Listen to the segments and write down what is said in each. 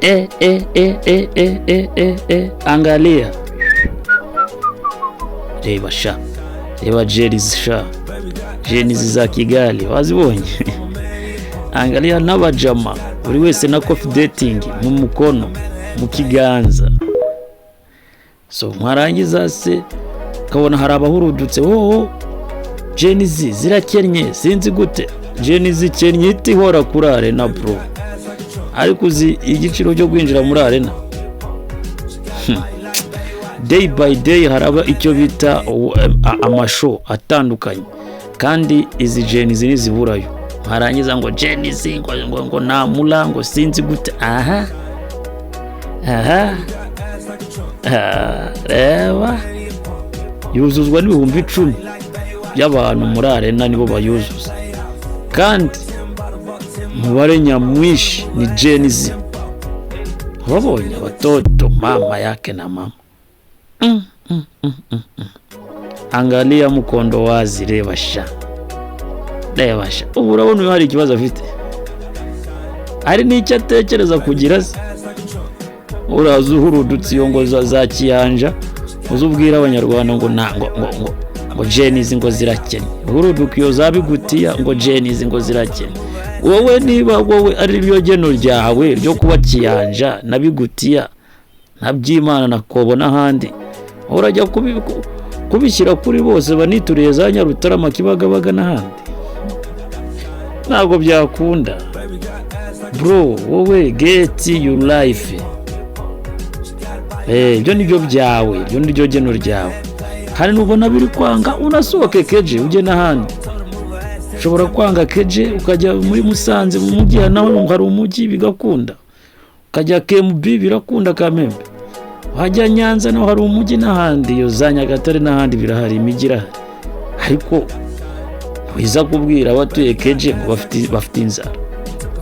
E e e e e e e e, angalia, reba sha, reba Gen Z sha, Gen Z za Kigali wazibonye. Angalia n'abajama, buri wese na coffee dating mu mukono, mu kiganza. So mwarangiza se ukabona hari abahurudutse wowe, Gen Z zirakennye, sinzi gute. Gen Z ikennye iti ihora kuri arena, bro? Ariko uzi igiciro cyo kwinjira muri arena? Day by day haraba icyo bita amashow atandukanye, kandi izi Gen Z ntiziburayo. Mwarangiza ngo Gen Z ngo namura, ngo sinzi gute. Aha aha. Ah, reba, yuzuzwa n'10,000 by'abantu muri arena, nibo bayuzuza, kandi umubare nyamwinshi ni Gen Z. Wabonye abatoto, mama yake na mama. Angalia mkondo wazi, reba sha, reba sha. Ubu urabona uyu hari ikibazo afite, hari n'icyo atekereza kugira se? Uraza uhurudutse iyo ngo za kiyanja, uza ubwira Abanyarwanda ngo nta ngo Gen Z ngo zirakennye. Uhuruduka iyo za bigutiya ngo Gen Z ngo zirakennye. Wowe niba wowe ari ryo geno ryawe ryo kuba kiyanja na bigutiya na Byimana na Kobo n'ahandi, urajya kubishyira kuri bose banituriye za Nyarutarama, Kibagabaga n'ahandi. Ntabwo byakunda, bro. Wowe get your life. Ibyo ni byo byawe, ibyo ni ryo geno ryawe. Hari nubona biri kwanga, unasohoke keje ujye n'ahandi. Ushobora kwanga keje ukajya muri Musanze mu mujyi, naho hari umujyi bigakunda, ukajya KMB birakunda, Kamembe, wajya Nyanza naho hari umujyi n'ahandi, iyo za Nyagatare n'ahandi birahari, imijyi irahari. Ariko wiza kubwira abatuye keje ngo bafite inzara,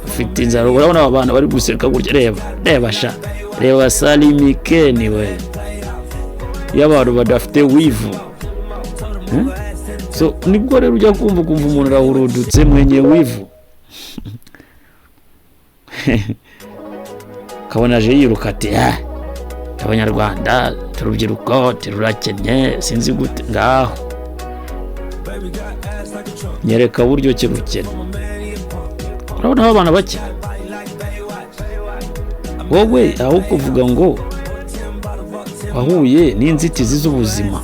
bafite inzara. Urabona aba bantu bari guseka gutya? Reba, reba sha, reba salimikeni we, iyo abantu badafite wivu. So nibwo rero ujya kumva ukumva umuntu arahurudutse mwenye wivu, ukabona aje yiruka ati: "Ah, Abanyarwanda, turubyiruko tururakennye, sinzi gute." Ngaho nyereka buryo ki rukennye. Urabona aho abana bake, wowe aho kuvuga ngo wahuye n'inzitizi z'ubuzima,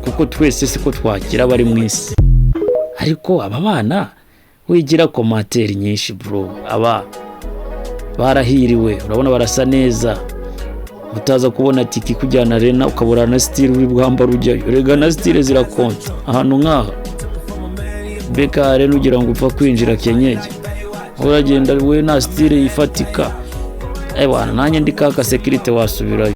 kuko twese siko twakira bari mu isi. Ariko aba bana wigira commentaire nyinshi, bro, aba barahiriwe. Urabona barasa neza. Utaza kubona tike ikujyana arena, ukabura na style uri bwambara ujyayo. Rega na style zirakonta ahantu nk'aha BK Arena. Ugira ngo upfa kwinjira kenyege, uragenda we nta style yifatika? Ewana, nanjye ndi kaka sécurité, wasubirayo.